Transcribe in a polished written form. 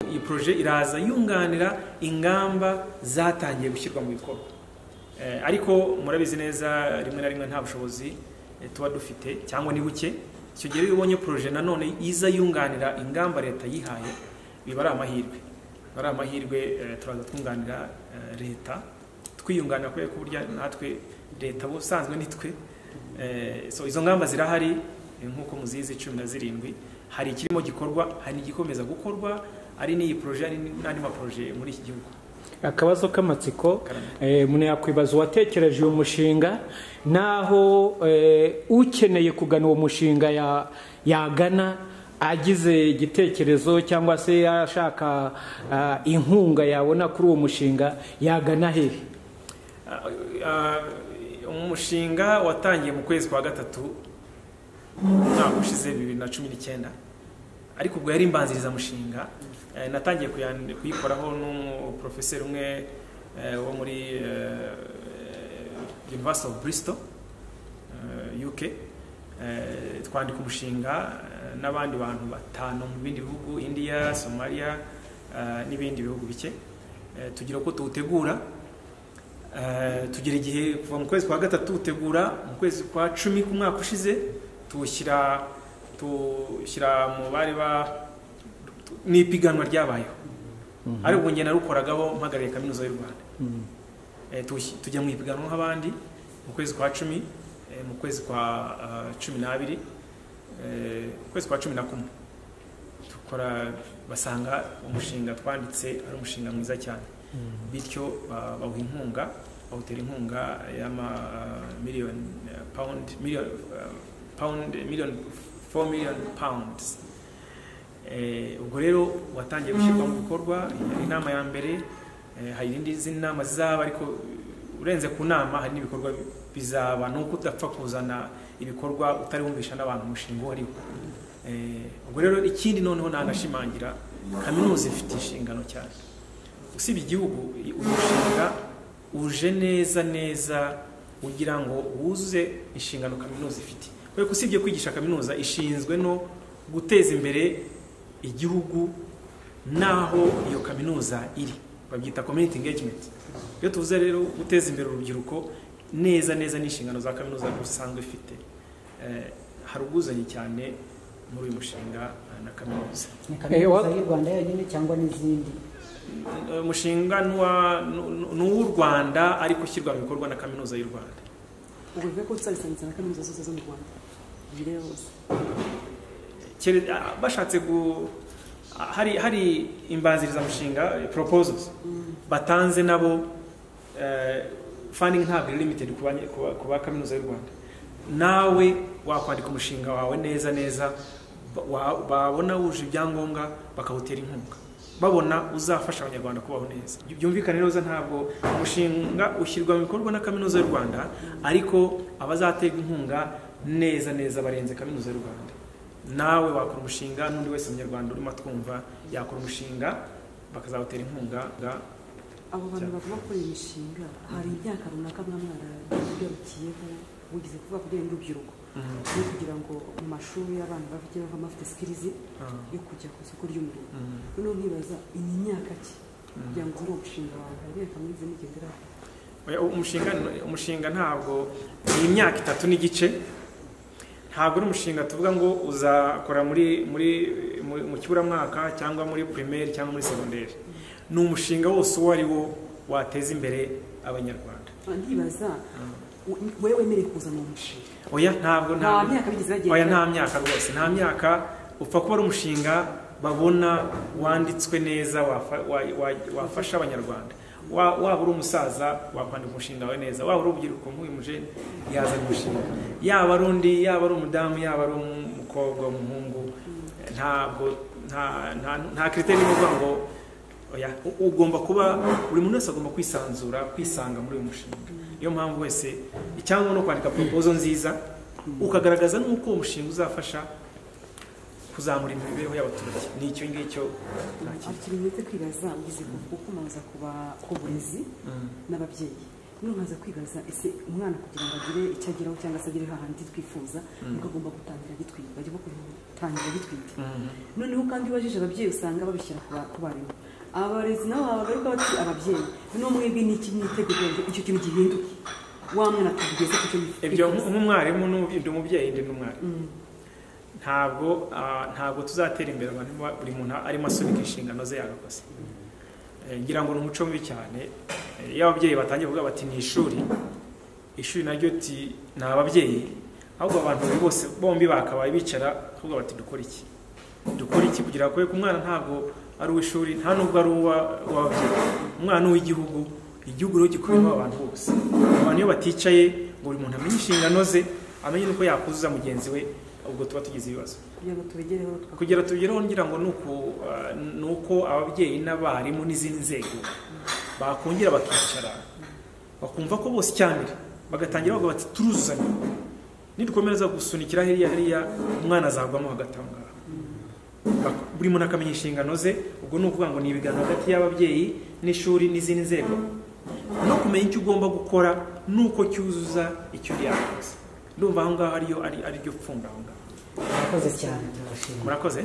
Iyi projet iraza yunganira ingamba zatangiye gushyirwa mu bikorwa. Ariko murabizi neza, rimwe na rimwe nta bushobozi tuba dufite cyangwa ni buke. Icyo gihe iyo ubonye projet nanone iza yunganira ingamba leta yihaye, biba ari amahirwe, biba ari amahirwe. Turaza twunganira leta, twiyunganira, kubera ko burya natwe leta ubusanzwe ni twe. So izo ngamba zirahari, nk'uko muzizi, 17. Hari ikirimo gikorwa, hari n'igikomeza gukorwa, ari n'iyi projet, ari n'andi ma projets muri iki gihugu. Akabazo k'amatsiko, umuntu yakwibaza uwatekereje uyu mushinga, naho ukeneye kugana uwo mushinga yagana agize igitekerezo cyangwa se ashaka inkunga yabona kuri uwo mushinga, yagana hehe? Umushinga watangiye mu kwezi kwa gatatu umwaka ushize, 2019, ariko ubwo yari imbanzirizamushinga. Natangiye kuyikoraho n'umuprofeseri umwe wo muri University of Bristol, UK. Twandika umushinga n'abandi bantu batanu mu bindi bihugu, India, Somalia n'ibindi bihugu bike. Tugira uko tuwutegura. Tugira igihe kuva mu kwezi kwa gatatu tuwutegura, mu kwezi kwa cumi k'umwaka ushize tuwushyira mu bari ba ni ipiganwa ryabayeho, ariko ubwo njye narukoragaho mpagarariye Kaminuza y'u Rwanda. Tujya mu ipiganwa nk'abandi mu kwezi kwa cumi, mu kwezi kwa 12, mu kwezi kwa 11 dukora, basanga umushinga twanditse ari umushinga mwiza cyane, bityo bawuha inkunga, bawutera inkunga y'ama miliyoni pound, miliyoni pound, miliyoni 4 million pounds. Ubwo rero watangiye gushyirwa mu bikorwa. Yari inama ya mbere, hari izindi nama zizaba, ariko urenze ku nama hari n'ibikorwa bizaba. Ni uko udapfa kuzana ibikorwa utari wumvisha n'abantu umushinga uwo ariwo. Ubwo rero ikindi noneho nanashimangira, kaminuza ifite inshingano cyane. Usibye igihugu, uyu mushinga uje neza neza ugira ngo wuzuze inshingano kaminuza ifite, kubera ko usibye kwigisha, kaminuza ishinzwe no guteza imbere igihugu n'aho iyo kaminuza iri, babyita community engagement. Iyo tuvuze rero guteza imbere urubyiruko, neza neza n'inshingano za kaminuza usanzwe ifite. Hari ubwuzuzanye cyane muri uyu mushinga na kaminuza. Ni Kaminuza y'u Rwanda yonyine cyangwa n'izindi? Umushinga ni uw'u Rwanda, ariko ushyirwa mu bikorwa na Kaminuza y'u Rwanda. Ubwo bivuze ko tuzabisangiza na kaminuza zose zo mu Rwanda bireba hose? Bashatse gu hari imbanzirizamushinga, proposals batanze nabo, funding ntabwo iri limited ku ba Kaminuza y'u Rwanda. Nawe wakwandika umushinga wawe neza neza, babona wuje ibyangombwa bakawutera inkunga, babona uzafasha Abanyarwanda kubaho neza. Byumvikane neza, ntabwo umushinga ushyirwa mu bikorwa na Kaminuza y'u Rwanda, ariko abazaterwa inkunga neza neza barenze Kaminuza y'u Rwanda. Nawe wakora umushinga, n'undi wese munyarwanda urimo atwumva yakora umushinga, bakazawutera inkunga. Abo bantu bagomba gukora iyi mishinga, hari imyaka runaka mwa mwaragarukiyeho wigeze kuvuga ku bijyanye n'urubyiruko no kugira ngo mu mashuri abana bajye bavamo bafite skills yo kujya ku isoko ry'umurimo? Noneho nkibaza, ni imyaka ki kugira ngo uwo mushinga wawe, hari imyaka mwize mugenderaho? Oya, umushinga ntabwo ni imyaka 3 n'igice. Ntabwo ari umushinga tuvuga ngo uzakora muri mu kiburamwaka cyangwa muri primaire cyangwa muri secondaire. Ni umushinga wose uwo ari wo wateza imbere Abanyarwanda. Ndibaza, wowe wemerewe kuzana uwo mushinga? Oya, ntabwo. Nta Ntabwo. myaka bigeze bagenda? Oya, nta myaka rwose, nta myaka. Upfa kuba ari umushinga babona wanditswe neza, wafasha Abanyarwanda. Waba uri umusaza wakwandika umushinga wawe neza, waba uri urubyiruko nk'uyu mujene yazana umushinga, yaba ari undi, yaba ari umudamu, yaba ari umukobwa, umuhungu, ntabwo nta critère irimo kuvuga ngo oya. Ugomba kuba, buri muntu wese agomba kwisanzura, kwisanga muri uyu mushinga. Niyo mpamvu wese icyangombwa no kwandika proposal nziza, ukagaragaza n'uko uwo mushinga uzafasha kuzamura imibereho y'abaturage. Ni icyo ngicyo, nta kindi. Ikintu ndetse kwibaza, ugize kukomoza ku burezi n'ababyeyi. Noneho nkaza kwibaza, ese umwana kugira ngo agire icyo ageraho cyangwa se agere hahandi twifuza, nuko agomba gutangira agitwite, bajya gutangira agitwite. Noneho kandi iyo ubajije ababyeyi, usanga babishyira ku barimu, abarezi nabo babagaruka bati ababyeyi. Noneho mwebwe ni iki mwiteguye ngo icyo kintu gihinduke, wa mwana tugeze ku cyo yifuza? Ibyo nk'umwarimu, ndi umubyeyi, ndi n'umwarimu, ntabwo tuzatera imbere abantu buri muntu arimo asunika inshingano ze yagakoze. Ngira ngo ni umuco mubi cyane. Iyo ababyeyi batangiye kuvuga bati ni ishuri, ishuri naryo ti ni ababyeyi, ahubwo abantu babiri bose bombi bakabaye bicara kuvuga bati dukora iki, dukora iki kugira ngo umwana ntabwo ari uw'ishuri, nta nubwo ari uw'ababyeyi, umwana ni uw'igihugu. Igihugu rero gikubiyemo abantu bose. Abantu iyo baticaye ngo buri muntu amenye inshingano ze, amenye n'uko yakuzuza mugenzi we, ubwo tuba tugize ibibazo. Kugira ngo tubigereho Kugira tubigereho, ngira ngo ni uko ababyeyi n'abarimu n'izindi nzego bakongera bakicara, bakumva ko bose icyambere bagatangira bavuga bati turuzuzanya, nidukomereza gusunikira hariya hariya, umwana azagwamo hagati aho ngaho. Buri muntu akamenya inshingano ze. Ubwo ni ukuvuga ngo ni ibiganiro hagati y'ababyeyi n'ishuri n'izindi nzego, no kumenya icyo ugomba gukora n'uko cyuzuza icyo uri yakoze. Ndumva aho ngaho ariyo ari ryo pfundo aho ngaho. Murakoze cyane, turabashimiye. Murakoze.